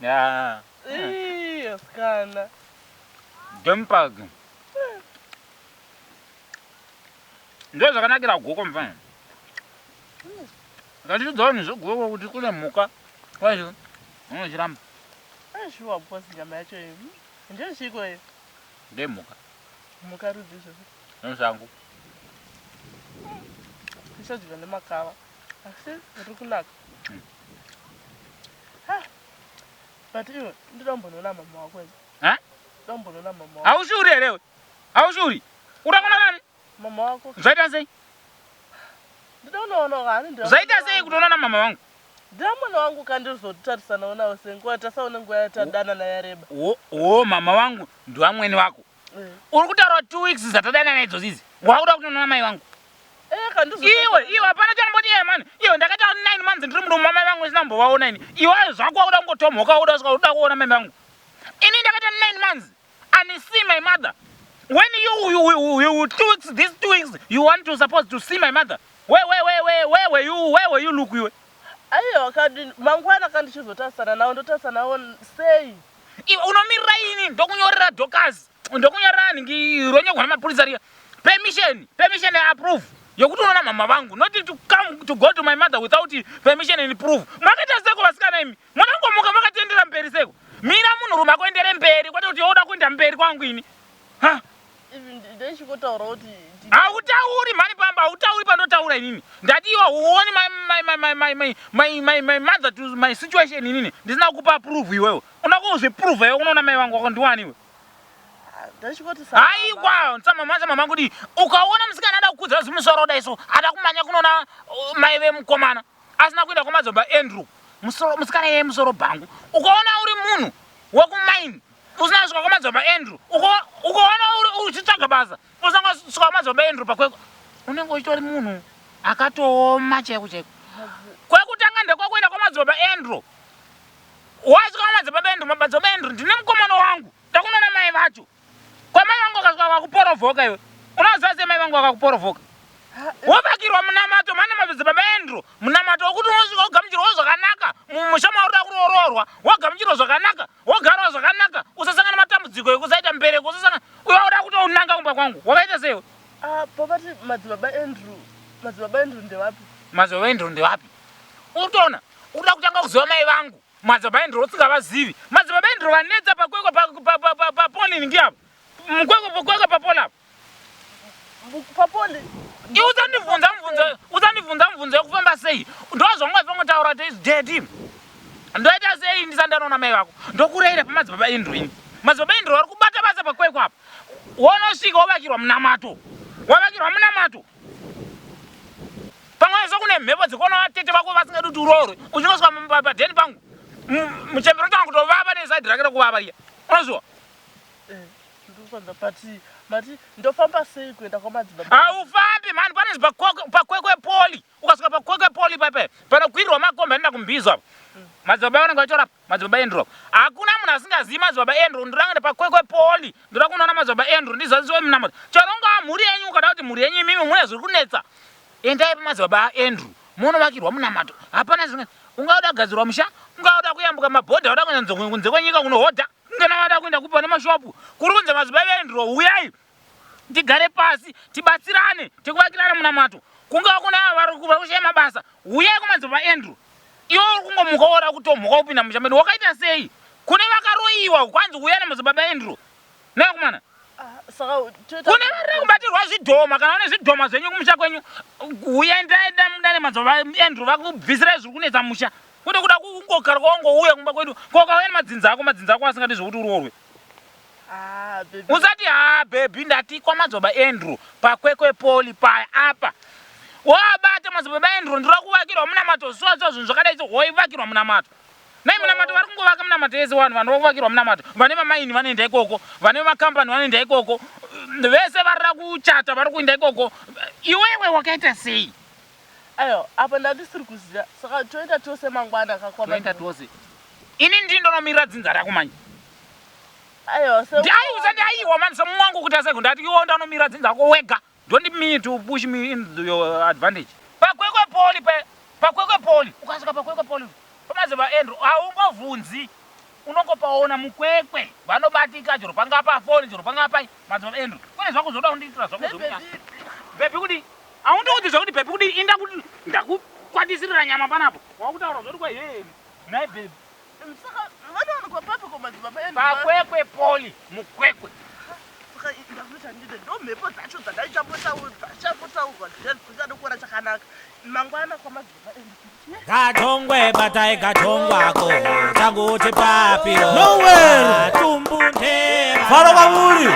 Yeah. Ii, asikana. Game park. Ndo zvakanakira goko mfana. Ngatiudzawo vanhu zvegoko kuti kune mhuka. Kwaizvo unochiramba. Eh, shuwa because nyama yacho iyi. Ndechiko iyi? Ndemhuka. Mhuka rudzi izvozvo. Nemusango. Tichadya nemakava. Asi riri kunaka. Ha. But iwe ndoda kumbonoona mama wako ini. Ha? Ndoda kumbonoona mama wako. Haushuri here iwe? Haushuri? Uda kuona nani? Mama wako. Zvaita sei? Ndoda kunoona hani ndira. Zvaita sei kutoona mama wangu? Ndira mwana wangu kandizotarisanawo nawo senguva tasaone nguva yatadanana yareba. Wo, wo mama wangu ndiwamwene wako. Eh. Uri kutaura 2 weeks dzatadanana idzozi idzi. Wakuda kutoona mai vangu. Eh, kandizo. Iwe, iwe hapana chanomboti iye mani. Iwe ndakaita 9 months ndiri murume wamai vangu ndisina kumbovaona ini. Iwe zvako wakuda kungotomhoka wakuda kusvika uda kuona mai vangu. Ini ndakaita 9 months and see my mother. When you 2 weeks, these 2 weeks you want to supposed to see my mother. Where were you look iwe? Aiwa kandi mangwana kandichizotarisana nawo ndotarisana nawo sei? Iwe unomirira ini ndokunyorera docas ndokunyorera nhingi ronyorwa nemapurisa riya permission approve yokuti unoona mama vangu, not to come to go to my mother without permission and proof. Makaita seko vasikana imi, munangomuka makatendera mberi seko. Mira munhurume akuendere mberi, kwete kuti yoda kuenda mberi kwangu ini. Ha? Ivi ndechikotaura kuti Hautauri mhani pamba, hautauri pandotaura inini. Ndati iwe uoni my mother to my situation inini ndisina kukupa approve. Iwewe unoda kuzviprove iwe unoona mai vangu wako ndiwani iwe? Ndachikoti Haikwa samama samama kuti ukaona musikana ada kukudza zimusoro dai so ada kumanya kunoona mai vemukomana asina kuenda kwamadzibaba Andrew, musoro musikana yeye musoro bhangu. Ukaona uri munhu wekumaini usina kusvika kwamadzibaba Andrew, ukaona uri uchitsvaga basa usina kusvika kwamadzibaba Andrew pakwekwe, unenge uchitori munhu akatooma chaiko chaiko. Kwekutanga ndekwakuenda kwamadzibaba Andrew. Wasvika kwamadzibaba Andrew, madzibaba Andrew, ndine mukomana wangu, ndakunoona mai vacho. Kwamai vangu akasvika akakuporovhoka, iwe unoziva sei mai vangu akakuporovhoka? Wovakirwa munamato mane madzibaba Andrew, munamato wekuti unosvika ugamuchirwawo zvakanaka mumusha mauri kuda kuroorwa, wagamuchirwa zvakanaka, wogarwa zvakanaka, usasangana matambudziko ekusaita mubereko, usasangana. Uyo uda kutounanga kumba kwangu wakaita seiwe? Ah, papati madzibaba Andrew, madzibaba Andrew ndevapi? Madzibaba Andrew ndevapi? Urikutoona urikuda kutanga kuziva mai vangu madzibaba Andrew usingavazivi. Madzibaba Andrew vanetsa pakwekwe papolini ngiapo mukwekwe pakwekwe papoli apo. Papoli. Iwe usandibvunza mubvunzo, usandibvunza mubvunzo yekufamba sei. Ndo zvanga fangotaura kuti daddy, ndoita sei ndisati ndanoona mai vako? Ndokurayira pamadzibaba Andrew ini. Madzibaba Andrew vari kubata basa pakwekwe apo. Wonosvika wovakirwa munamato, wavakirwa munamato. Pamwe so kune mhepo dzekuona vatete vako vasingadi kuti uroorwe. Uchingosvika padheni pangu, muchembero tanga kutovava nesaidhi rake rekuvava riya, unoziwa. Eh, ndikufanza pati mati ndofamba sei kuenda kwamadzibaba? Haufambi mhani, pane pakwekwe poli. Ukasvika pakwekwe poli paipai panokwirirwa makombi anoenda kumbizo apo, madzibaba vanenge vachitorapa madzibaba Andrew apo. Hakuna munhu asingazivi madzibaba Andrew. Ndoda kuenda pakwekwe poli, ndoda kunoona madzibaba Andrew ndizadziswe munamato. Chero ungava mhuri yenyu, ukada kuti mhuri yenyu imimi mune zviri kunetsa, endai pamadzibaba Andrew munovakirwa munamato. Hapana zvimwe. Ungauda kugadzirwa musha, ungauda kuyambuka mabhodha, uda kuenda kunze kwenyika kunohodha, ungana vada kuenda kupa nemashopu kuri kunze, madzibaba Andrew uyai tigare pasi tibatsirane tikuvakirana munamato. Kungava kuna ava vari kushaya mabasa, uyai kumadzibaba Andrew. Iwe uri kungomuka wora kutomhuka kupinda musha medu wakaita sei? Kune vakaroyiwa kwanzi uya namadzibaba Andrew nevakomana. Ah, saka toita Kune vari kubatirwa zvidhoma, kana une zvidhoma zvenyu kumusha kwenyu, uyai ndane madzibaba Andrew vakubvisirai zviri kunetsa musha, kwete kuda kungogara kwawangouya kumba kwedu. Kokauya nemadzinza ako, madzinza ako asingadi zvokuti uroorwe. Ah, baby. Usati ha baby. Ndati kwamadzibaba Andrew pakwekwe poli paya apa wabata madzibaba Andrew, ndinoda kuvakirwa munamato zuva zuva, zvinhu zvakadai so. Woivakirwa munamato nai munamato vari kungovaka munamato yese. Vanhu vanoda kuvakirwa munamato, vane mamaini vanoenda ikoko, vane makambani vanoenda ikoko, vese varida kuchata vari kuenda ikoko. Iwewe wakaita sei? Aiwa, apa ndandisiri kuziva. Saka toenda tose mangwana kakwa? Toenda tose. Ini ndii ndonomirira dzinza rako manje. Aiwa, se Ai, usati aiwa mani. Semumwe wangu kuti aseko, ndati iwe ndanomira dzinza rako wega. Don't me to push me in your advantage. Pakwekwe poli, pakwekwe poli, ukasvika pakwekwe poli pamadzibaba Andrew, haungobvunzi. Unongopaona mukwekwe vanobatika chero panga pafoni chero panga pai madzibaba Andrew. Kune zvako zvoda kundiitira zvako zvokunya. Bhebhi kudi? Haundiudzi zvakuti bhebhi kudi inda kuti ndakukwatisirira nyama panapo. Wakutaura zvoti kwa hee nhai bhebhi. Saka vanowanikwa papi ko madzibaba Andrew? Pakwekwe poli mukwekwe. Saka ndakuti handide ndo mhepo dzacho dzandaichapotaurwa dziya dzisingade kuona chakanaka. Mangwana kwamadzibaba Andrew. Gatongwe batai gatongwako tangu chipapiro Nowhere. Tumbundera Fara kwamuri.